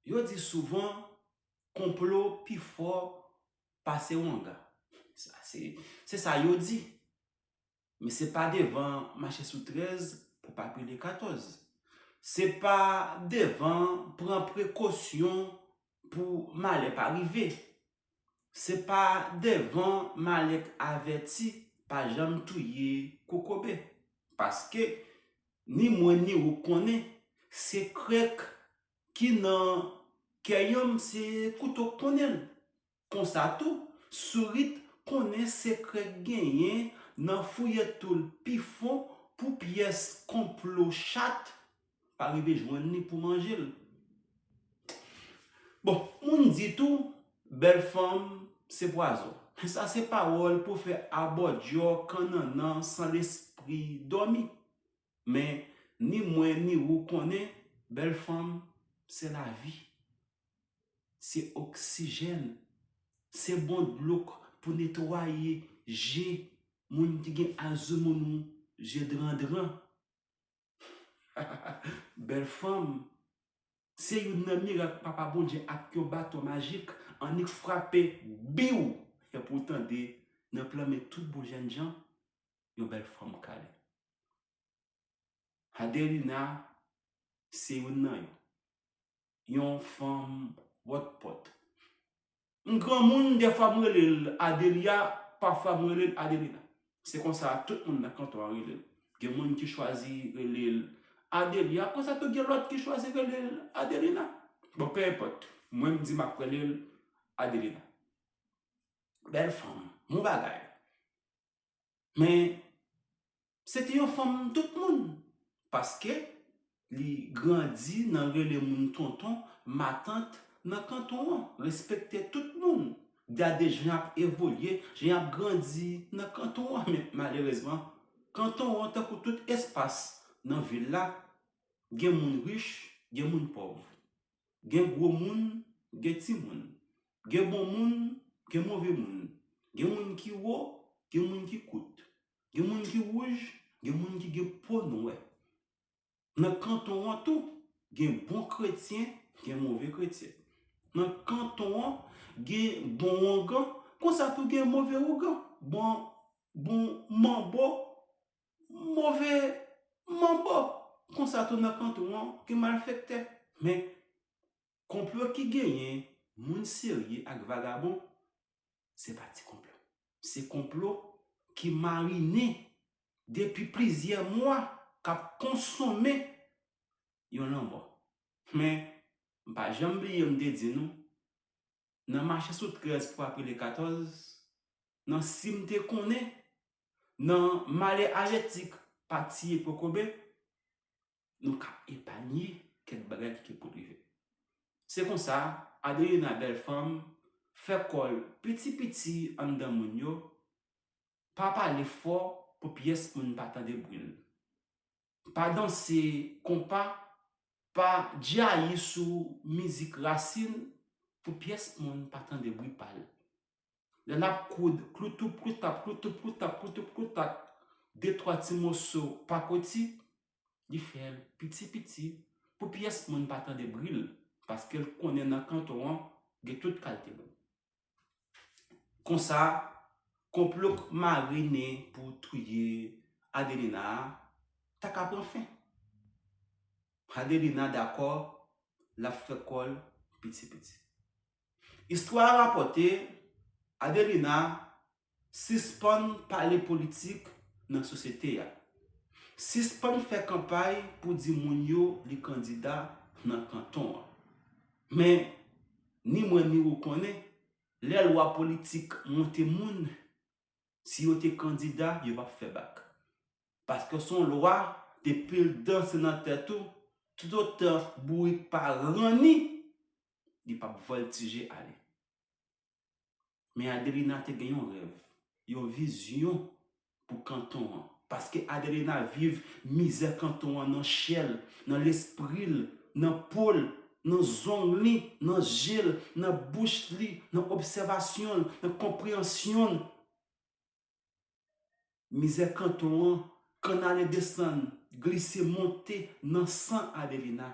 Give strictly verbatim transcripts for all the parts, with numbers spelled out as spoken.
Yo di souvan, konplo pi fò pase wanga. Sa se, se sa yo di. Men se pa devan mache sou trèz pou pa pile katòz. Se pa devan pran prekosyon pou malè pa rive. Se pa devan malè k avèti pa janm touye kokobe. Paske ni mwen ni ou konnen, se krèk ki nan kè yonm se kouto k konnen l. Konsa tou, sourit konnen sekrè k genyen nan fouye tou l pi fon pou pyès konplo chat pa rive jwenn li pou manje l. Bon, moun di tou, bèl fanm se pwazon. Sa se pawòl pou fè abòdyò kannannan san lespri dòmi. Men, ni mwen ni ou konnen, bèl fanm se lavi. Se oksijèn. Se bon dlo k pou netwaye je moun ki gen Alzheimer, je drandran. Bèl fanm, se youn nan mirak Papa Bondye ak yon baton majik annik frape, biw, e pou w tande nan plan men tout bon jènjan, yon bèl fanm kale. Adelina se youn nan yo. Yon fanm wòtpòt. M granmoun, dèfwa m rele l Adelia, pafwa m rele l Adelina. Se konsa tout moun nan kanton an rele l. Gen moun ki chwazi rele l Adelia, konsa tou gen lòt ki chwazi rele l Adelina. Bon, pe enpòt, mwen m di m ap rele l Adelina. Bèl fanm, bon bagay. Men, se te yon fanm tout moun, paske li grandi nan rele moun tonton, matant nan kanton an, respekte tout moun. Gade jan y ap evolye, jan y ap grandi nan kanton an. Men, malerezman, kanton an, tankou tout espas nan vil la, gen moun rich, gen moun pòv. Gen gwo moun, gen timoun. Gen bon moun, gen move moun. Gen moun ki wo, gen moun ki kout. Gen moun ki wouj, gen moun ki gen po nwè. Nan kanton an tou, gen bon kretyen, gen move kretyen. Nan kanton an, gen bon ougan, konsa tou gen move ougan. Bon, bon manbo, move manbo. Konsa tou nan kanton an, gen malfektè. Men, konplo ki genyen moun serye ak vagabon, se pa ti konplo. Se konplo ki marinen depi plizyè mwa, k ap konsome yon lanmò. Men, m pa janm bliye m te di nou, nan mache sou trèz pou pa pile katòz, nan si m te konnen, nan malè alètik pa tiye kokobe, nou ka epanye kèk bagay ki gen pou rive. Se konsa, Adelina bèl fanm fè kò l piti piti anndan moun yo, pa pale fò pou pyès moun pa tande bri l. Pa danse konpa, pa djayi sou mizik rasin pou pyès moun pa tande bri pa l. Lè n ap koud kloutou ploutap, kloutou ploutap, kloutou ploutak, de twa ti moso pakoti, li fè l piti piti pou pyès moun pa tande bri l, paske l konnen nan kanton an gen tout kalte moun. Konsa, konplo k marinen pou touye Adelina a ta ka pran fen. Adelina dakò, l ap fè kò l piti piti. Istwa a rapòte, Adelina sispann pale politik nan sosyete a. Sispann fè kanpay pou di moun yo li kandida nan kanton an. Men, ni mwen ni ou konnen, lè lwa politik monte moun, si yo te kandida, yo p ap fè bak. Paske se yon lwa, depi l danse nan tèt ou, toutotan bourik pa ranni, li p ap vòltije ale. Men Adelina te gen yon rèv, yon vizyon pou kanton an. Paske Adelina viv mizè kanton an nan chè l, nan lespri l, nan po l, nan zong li, nan je l, nan bouch li, nan obsèvasyon l, nan konpreyansyon l. Mizè kanton an, kannale desann, glise monte nan san Adelina.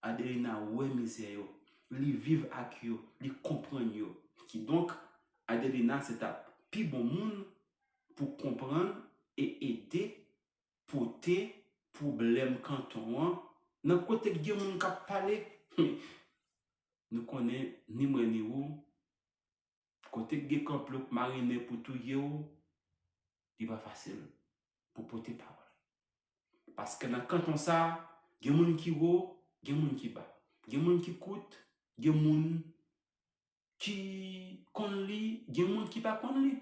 Adelina wè mizè yo. li viv ak yo, li konprann yo. Kidonk, Adelina se t ap pi bon moun pou konprann e ede pote pwoblèm kanton an nan kote k gen moun k ap pale. Nou konnen ni mwen ni ou, kote k gen kanplo k marinen pou touye w, li pa fasil pou pote pawòl. Paske nan kanton sa, gen moun ki wo, gen moun ki ba. Gen moun ki kout, gen moun ki konn li, gen moun ki pa konn li.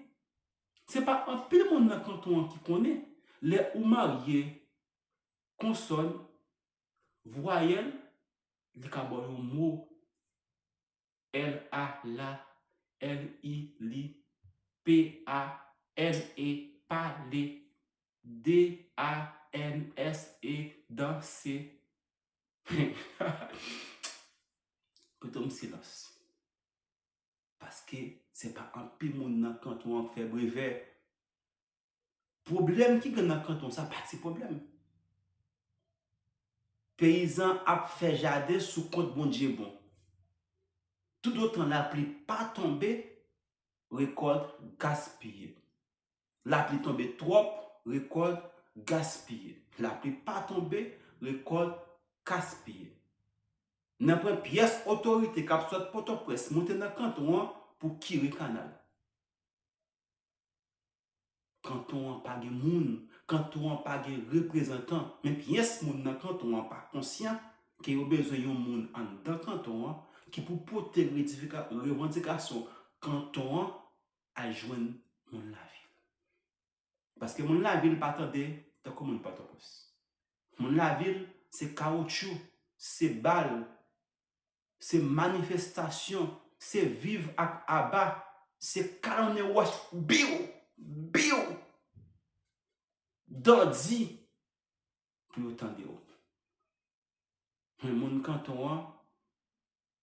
Se pa anpil moun nan kanton an ki konnen. Lè ou marye konsòn, vwayèl, li ka ba w yon mo. L a la, L I li, P A L E pale, D A N S E danse. Kote m silans. Paske se pa anpil moun nan kanton an k fè brevè. Pwoblèm ki gen nan kanton sa pa ti pwoblèm. Peyizan ap fè jaden sou kont Bondye bon. Toutotan lapli pa tonbe, rekòlt gaspiye. Lapli tonbe twòp, rekòlt gaspiye. Lapli pa tonbe, rekòlt gaspiye. Nanpwen pyès otorite k ap sot Pòtoprens monte nan kanton an pou kire kanal. Kanton an pa gen moun, kanton an pa gen reprezantan, men pyès moun nan kanton an pa konsyan ke yo bezwen yon moun anndan kanton an ki pou pote redifika-, revandikasyon kanton an al jwenn moun lavil. Paske moun lavil pa tande tankou moun Pòtoprens. Moun lavil se kawotchou, se bal, se manifestasyon, se viv ak aba, se kalonnen wòch biw, biw, dandi pou yo tande w. Men moun kanton an,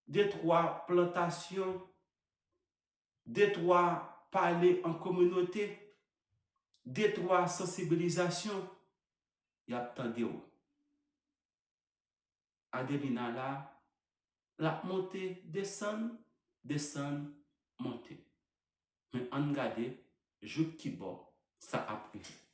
de twa plantasyon, de twa pale an kominote, de twa sansibilizasyon, y ap tande w. Adelina la, l ap monte, desann, desann, monte. Men ann gade jouk ki bò sa ap rive.